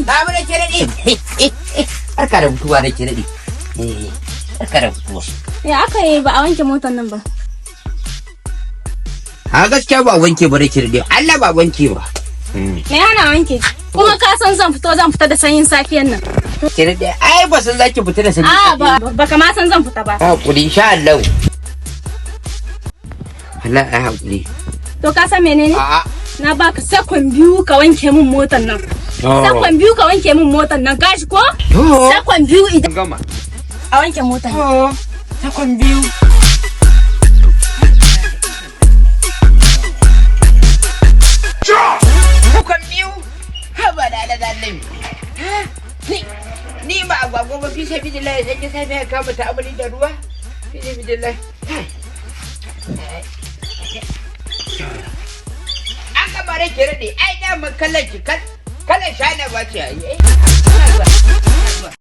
Na mu nake daɗe. Barka da fitowa nake daɗe. Barka da fitowa. Ya aka yi ba a wanke motar nan ba? A gaskiya ba wanke ba nake daɗe. Allah ba wanke ba. Me hana wanke? Kuma ka san zan fito, zan fita da sanyin safiyan nan. Ke daɗe, ai ba san zaki fita da sanyin A ba baka ma san zan fita ba. Hakuri insha Allah. Allah ai hakuri. To ka san menene? A'a. Na baka sakon 2 ka wanke min motar nan. Sakon 2 ka wanke min motar nan gashi ko? Sakon 2 idan gama. A wanke motar. Sakon 2. Sakon 2. Haba da Allah da Allah. Ni ba agwagwa ba fi sabilillah sai ki safi ka kama ta amali da ruwa. Fi sabilillah. Aka bare ki rade ai da mun kallon ki kalan shana ba ce ai.